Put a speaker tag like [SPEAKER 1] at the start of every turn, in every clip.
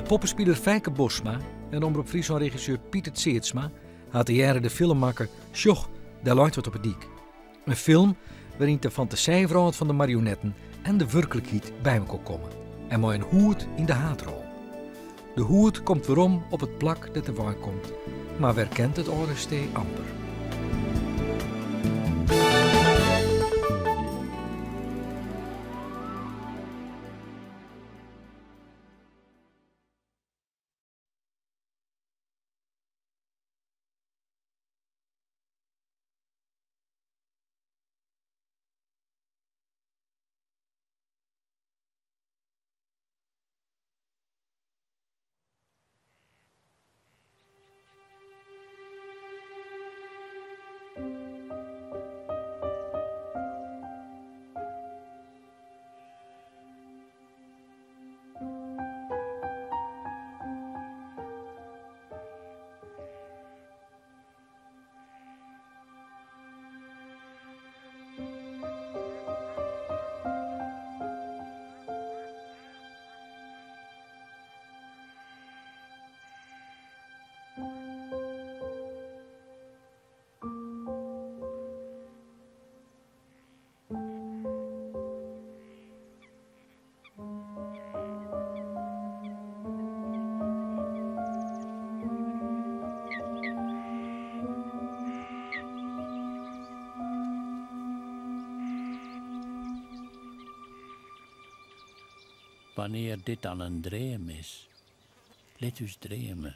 [SPEAKER 1] Poppespiler Feike Bosma en Omrop Fryslân-regisseur Piter Tjeerdsma ha tegearre de film makke Sjoch, dêr leit wat op 'e dyk. In film wêryn't de fantasijwrâld fan de marionetten en de wurklikheid by mekoar komme en mei in hoed yn de haadrol. De hoed komt werom op it plak dêr't er wei komt, mar werkent it âlde stee amper.
[SPEAKER 2] Wannear dit dan in dream is, lit ús dreame.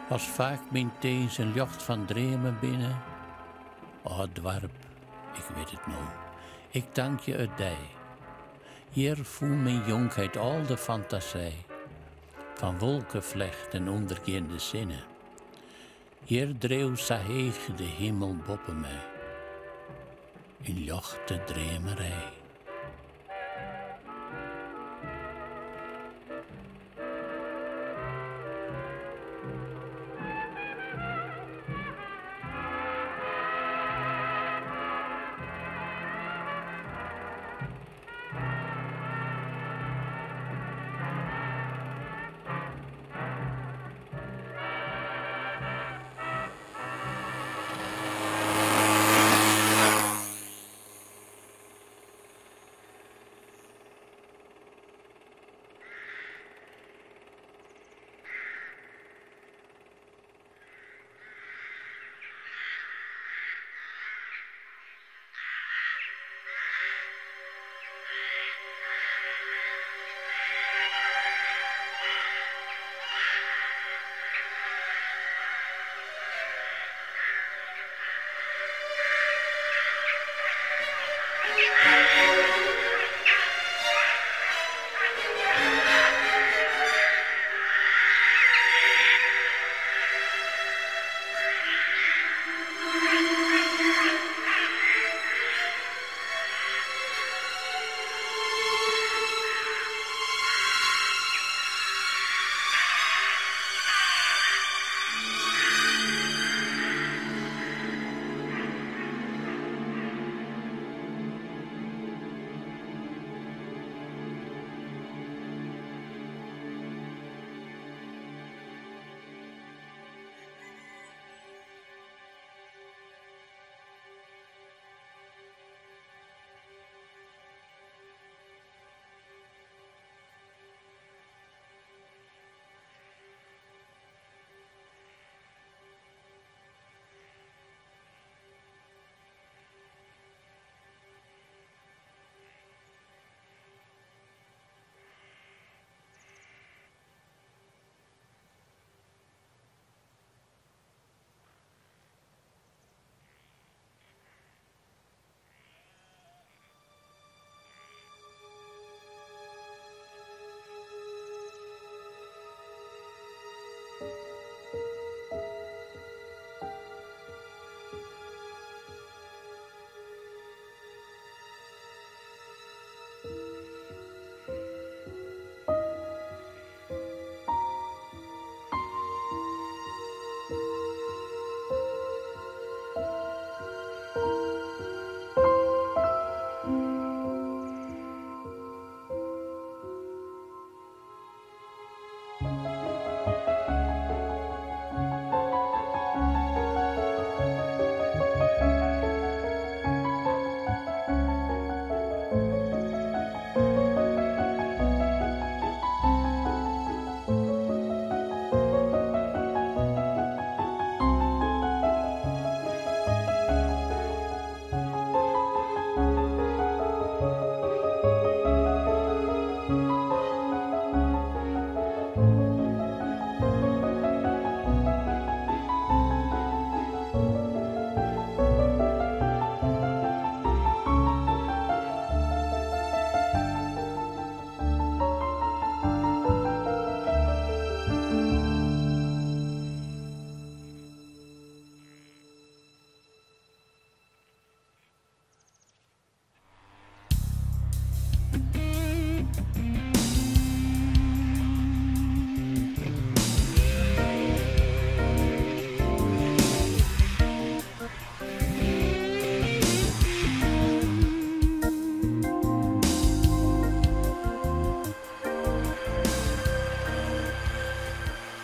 [SPEAKER 2] As faak myn tinzen ljocht fan dreamen binne, âld doarp, ik wit it no, ik tankje it dy. Hjir fûn myn jonkheid al de fantasij fan wolkeflecht en ûndergeande sinne. Hjir dreau sa heech de himel boppe my, yn ljochte dreamerij.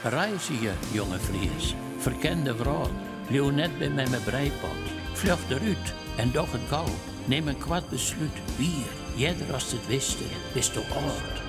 [SPEAKER 2] Reizgje, jonge Fries, ferken de wrâld, bliuw net by memme breipot. Fljoch derút en doch it gau, nim in koart beslút, wier, earder ast it witst, bisto âld.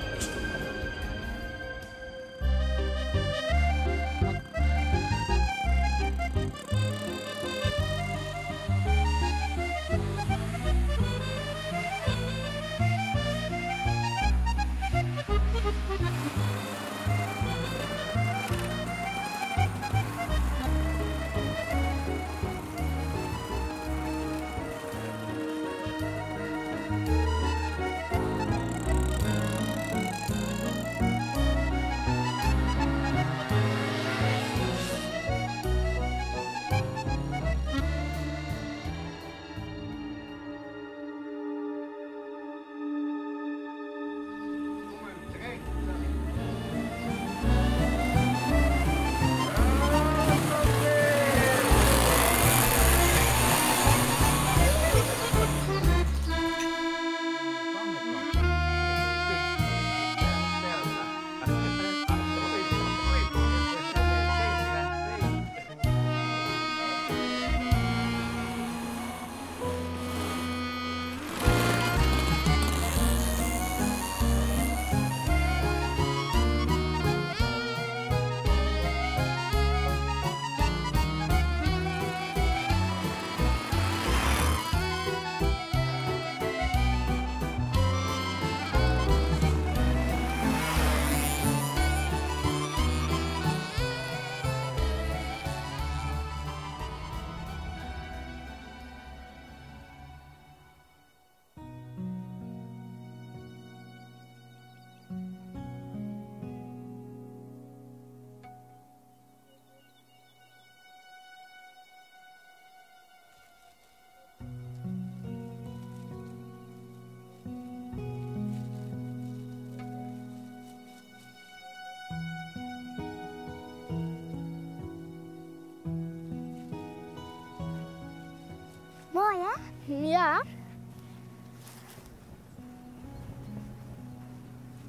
[SPEAKER 3] Ja.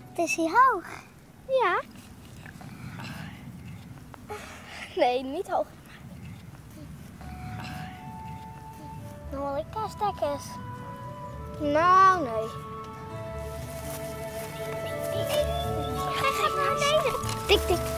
[SPEAKER 3] Het is hier hoog. Ja. Nee, niet hoog. Dan wil ik daar stekkers. Nou, nee. Ga, ga naar beneden. Tik, tik.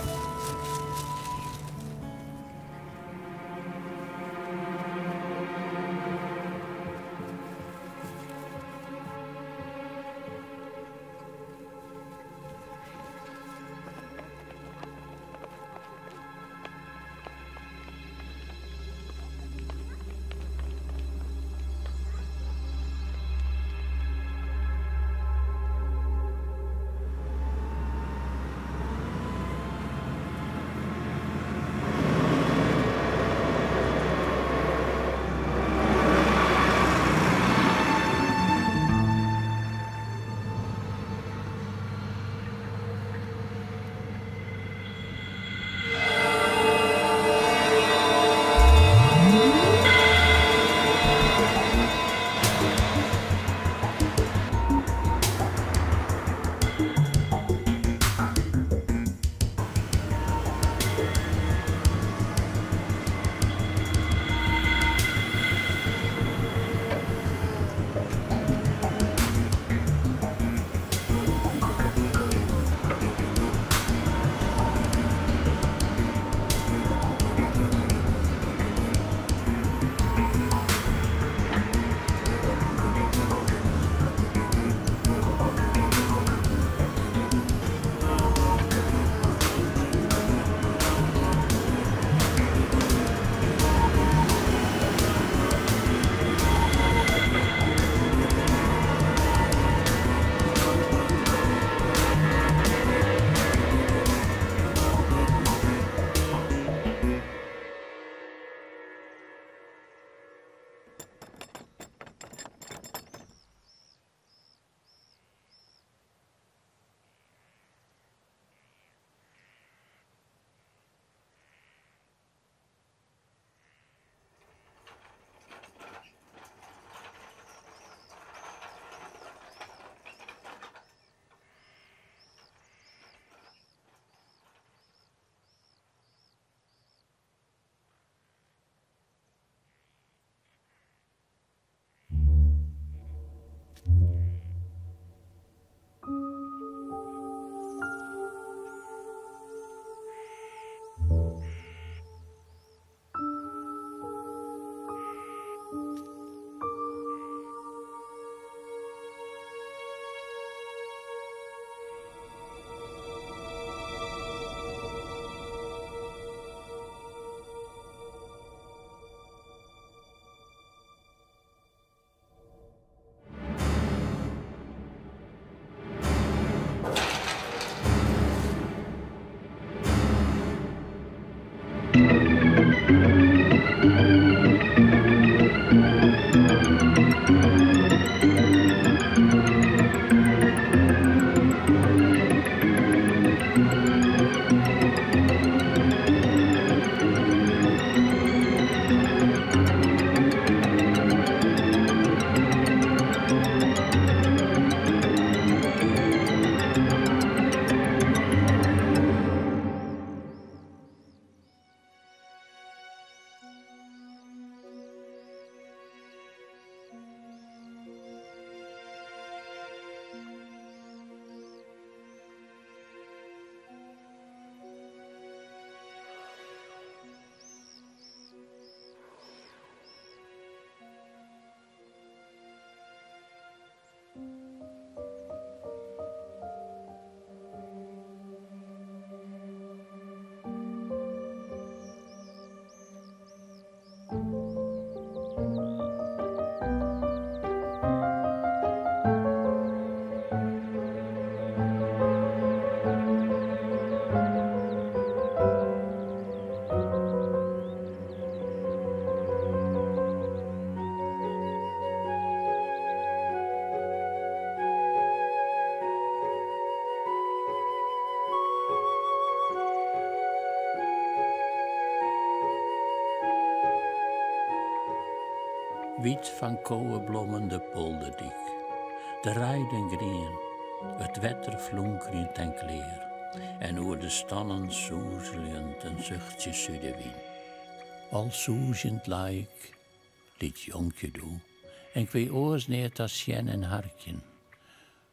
[SPEAKER 2] Wyt fan koweblommen de polderdyk. De reiden grien, it wetter flonkerjend en klear. En oer de stannen soezeljend in suchtsje sudewyn. Al soezjend lei ik, lyts jonkje doe, en 'k wie oars neat as sjen en harkjen.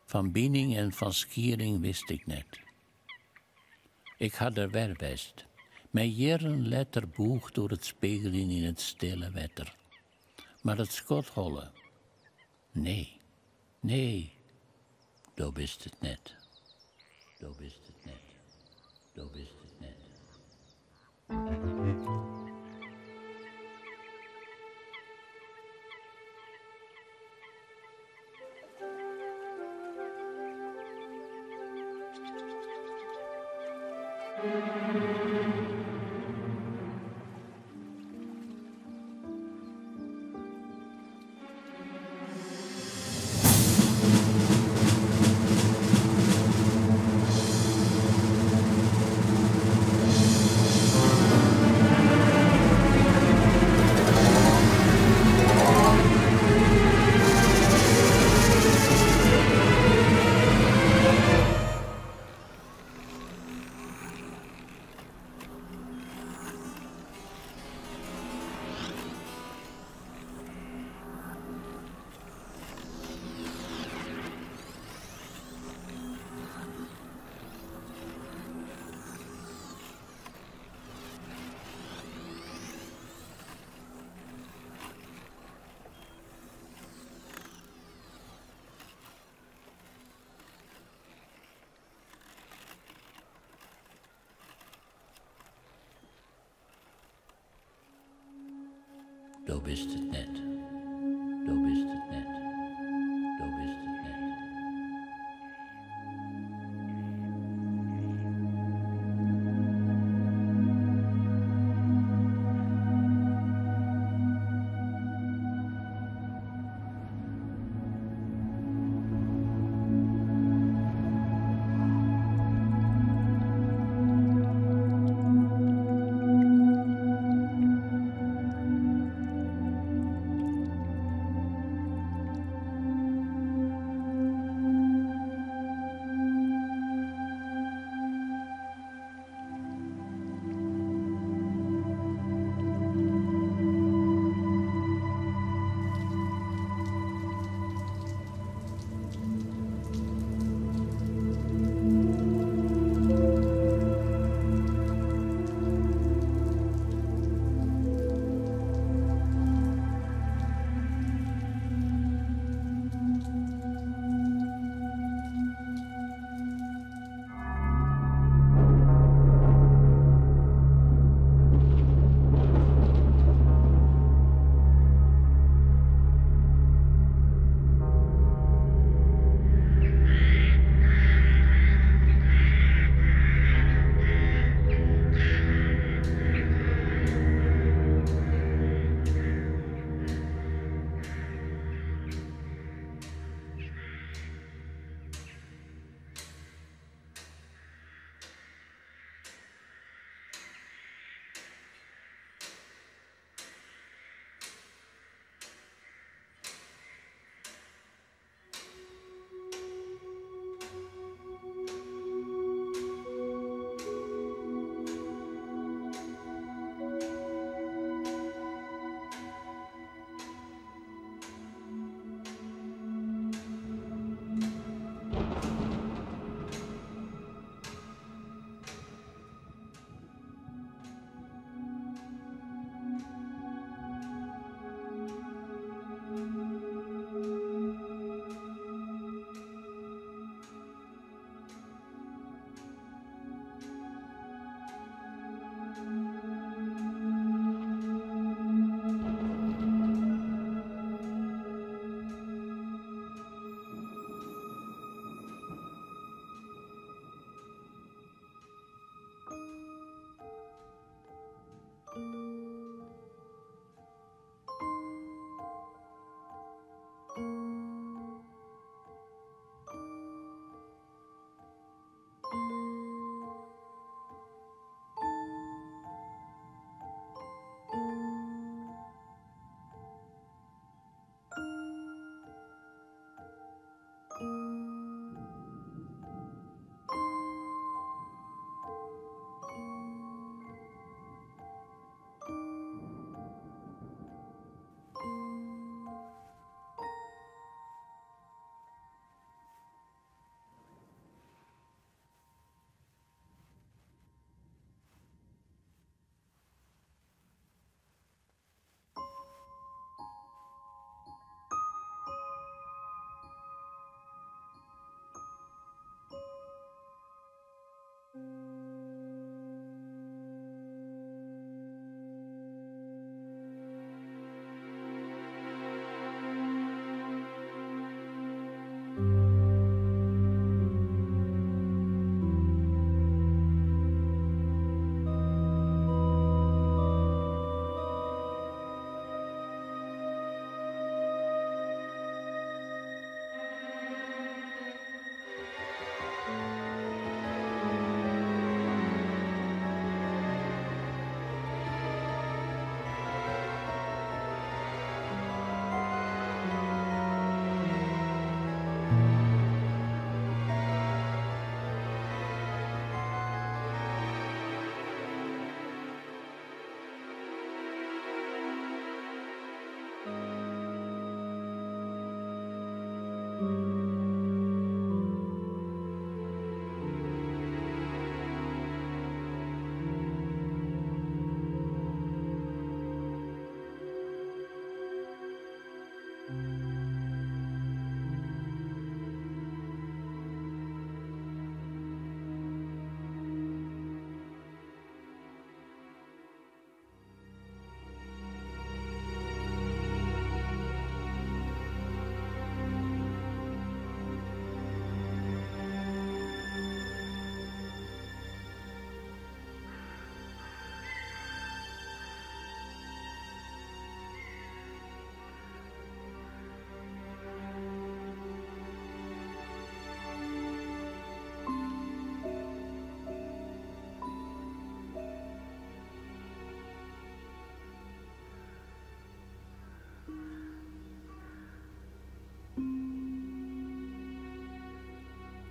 [SPEAKER 2] Fan bining en fan skieding wist ik net. Ik ha der wer west, my jierren letter bûgd oer it spegeljen yn it stille wetter. Mar it skodholle, nee, nee, do bist it net. Do bist it net. Do bist it net. Do bist it net. Do bist it net. Do bist it net.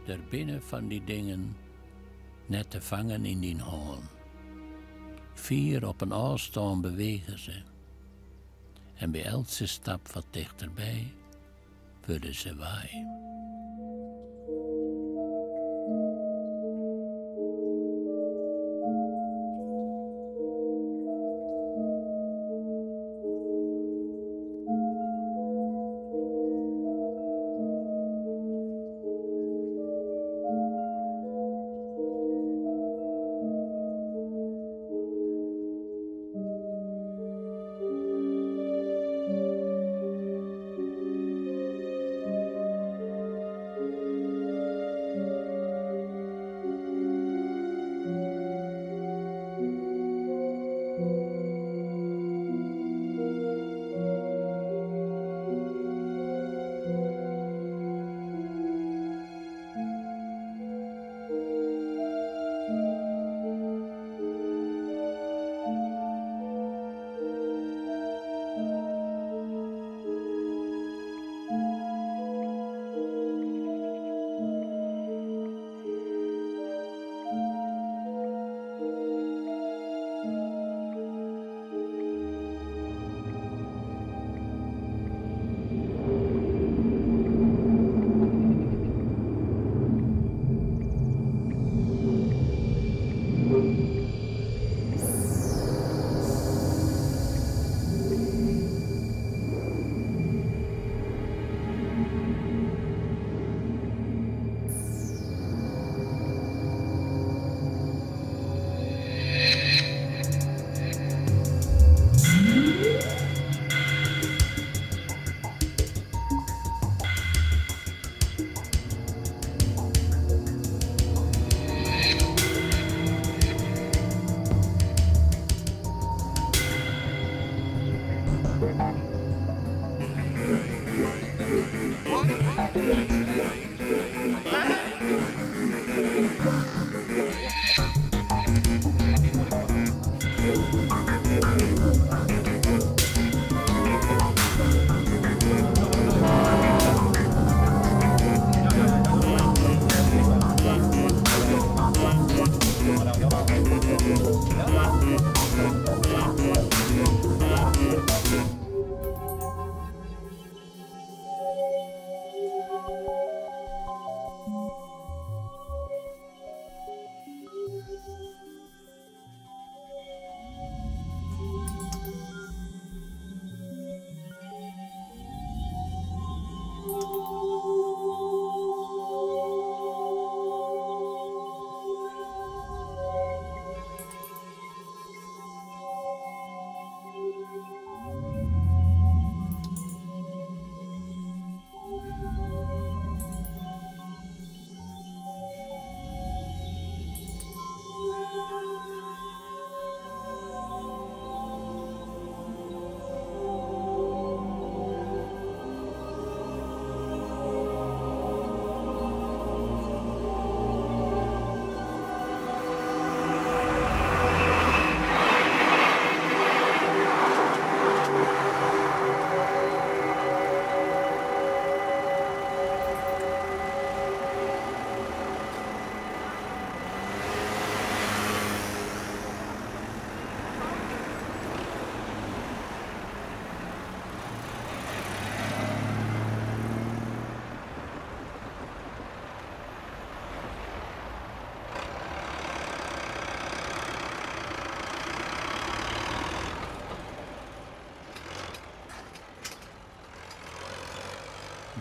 [SPEAKER 2] Der binne fan dy dingen net te fangen yn dyn hân. Fier op in ôfstân bewege se. En by eltse stap wat tichterby wurde se wei.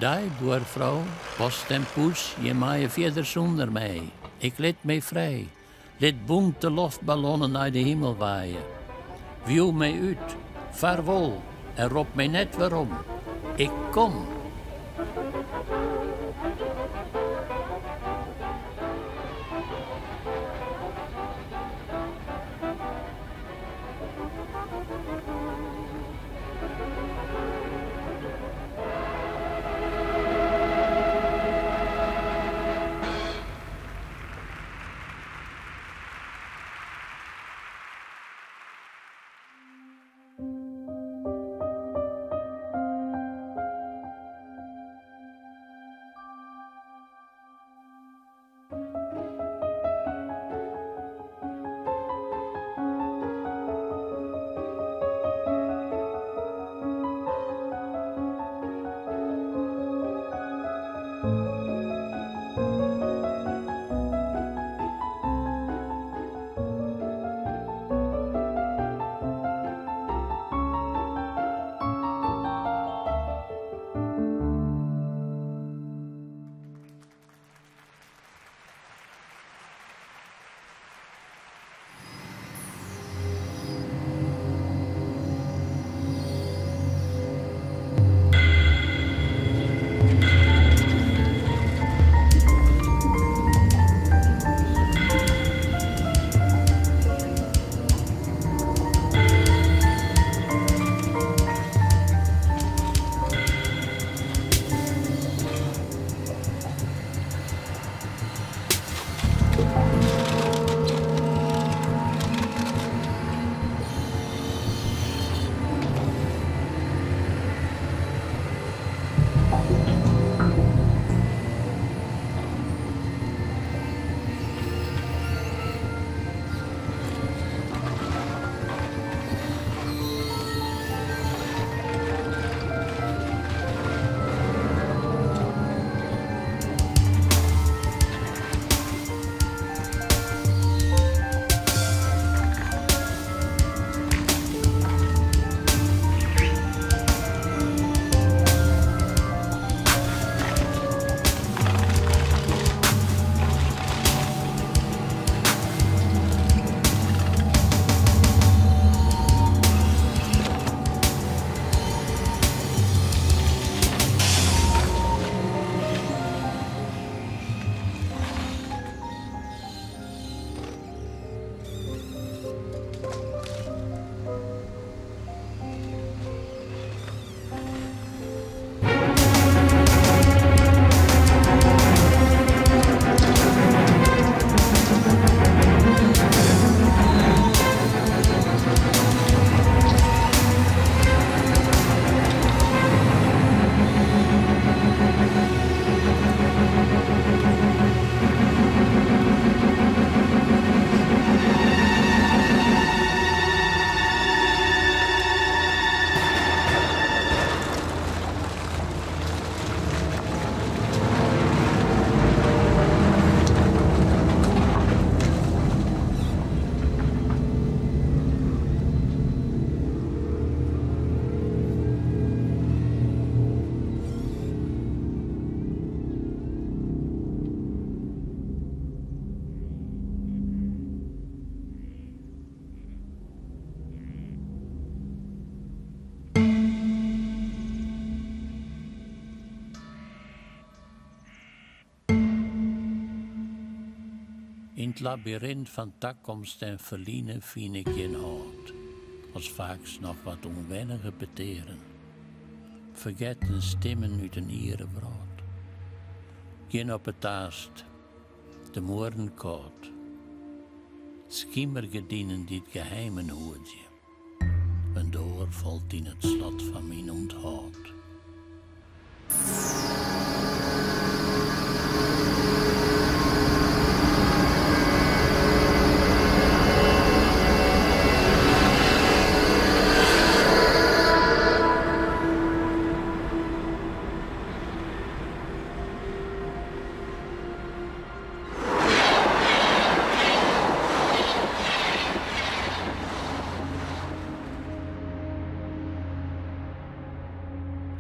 [SPEAKER 2] Dei, buorfrou, post en poes, jim meie fierder sûnder my. Ik lit my frij. Lit bûnte loftballonnen nei de himel waaie. Wiuw my út, farwol en rop my net werom. Ik kom! Yn 't labyrint fan takomst en ferline fyn ik gjin hâld, as faaks noch wat ûnwennige petearen. Fergetten stimmen út in iere wrâld. Gjin op 'e taast, de muorren kâld. Skimergerdinen dy't geheimen hoedzje. In doar falt yn it slot fan myn ûnthâld.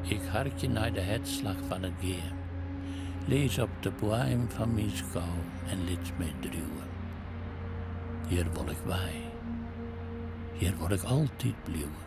[SPEAKER 2] Ik harkje nei de hertslach fan it gea. Lis op de boaiem fan myn skou en lit my driuwe. Hjir wol ik wei. Hjir wol ik altyd bliuwe.